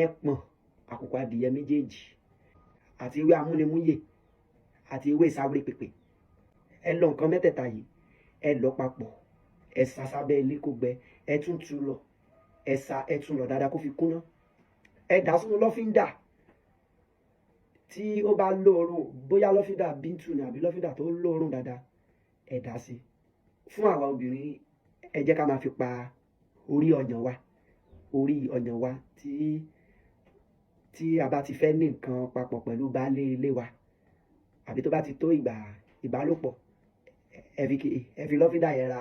Ẹpọ̀n àkùkọ adìyẹ méjèèjì àti ewé amúnimúyè àti ewé sáwúrẹ́ pèpè, ẹ lọ nǹkan mẹ́tẹ̀ẹ̀ta yìí, ẹ lọ papọ̀, ẹ sá sábẹ́ ilé kó gbẹ, ẹ tún tú lọ, ẹ sá, ẹ tún lọ dáadáa kó fi kúnná, ẹ dà sínú lọ́fíńdà tí ó bá lóòórùn, bóyá lọ́fíńdà bíntù ni àbí lọ́fíńdà tó lóòórùn dáadáa, ẹ dà sí. Fún àwa obìnrin, ẹ jẹ́ ká máa fi pa orí ọyàn wa, orí ọyàn wa tí a bá ti fẹ́ ní nǹkan papọ̀ pẹ̀lú baálé ilé wa, àbí tó bá ti tó ìgbà ìbálòpọ̀, ẹ fi lọ́fíńdà yẹn ra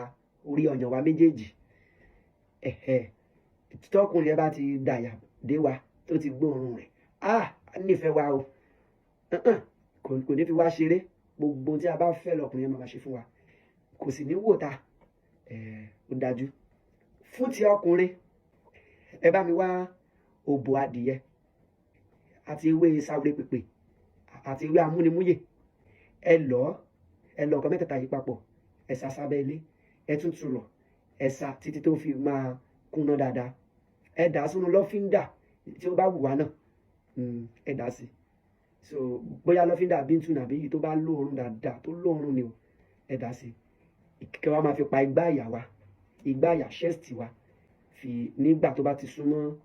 orí ọyàn wa méjèèjì. Ẹ̀hẹ̀, tọkùnrin yẹn bá ti dàyà dé wa, tó ti gbóòórùn rẹ̀, ah, á nífẹ̀ẹ́ wa o. Kò ní fi wá ṣeré. Gbogbo ohun tí a bá fẹ́ lọkùnrin yẹn máa ṣe fún wa, kò sì ní wò ta. Ó dájú. Fún ti ọkùnrin, ẹ bá mi wá òbò adìyẹ àti ewé sáwúrẹ́ pèpè àti ewé amúnimúyè, ẹ lọ, ẹ lọ nǹkan mẹ́tẹ̀ẹ̀ta yìí papọ̀, ẹ sá sábẹ́ ilé, ẹ tún tún lọ, ẹ sá títí tó fi máa kúnná dáadáa, ẹ dà á sínú lọ́fíńdà tí ó bá wù wá náà. Ẹ dà á sí. So bóyá lọ́fíńdà bíntù nàbí èyí tó bá lóòórùn dáadáa, tó lóòórùn ni o, ẹ dà á sí. Kẹ́ wá máa fi pa igbá àyà wa, igbá àyà, chest wa, fi nígbà tó bá ti súnmọ́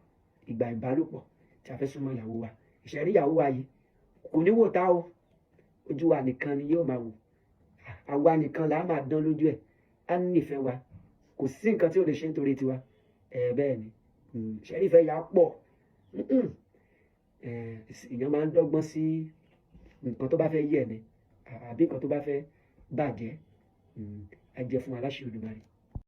ìgbà ìbálòpọ̀ tí a fẹ́ súnmọ́ ìyàwó wa. Ìṣẹ̀rí ìyàwó wa yìí kò ní wò tá o, ojú wa nìkan ni yóò máa wò, àwa nìkan là á máa dán lójú ẹ̀, á nífẹ̀ẹ́ wa, kò sí nǹkan tí ò lè ṣe nítorí tiwa. Ẹ bẹ́ẹ̀ ni, ìṣẹ̀rí ìfẹ́ yà á pọ̀. Èèyàn máa ń dọ́gbọ́n sí nǹkan tó bá fẹ́ yẹ̀ ni àbí nǹkan tó bá fẹ́ bàjẹ́. Á jẹ́ fún aláṣẹ Olódùmarè.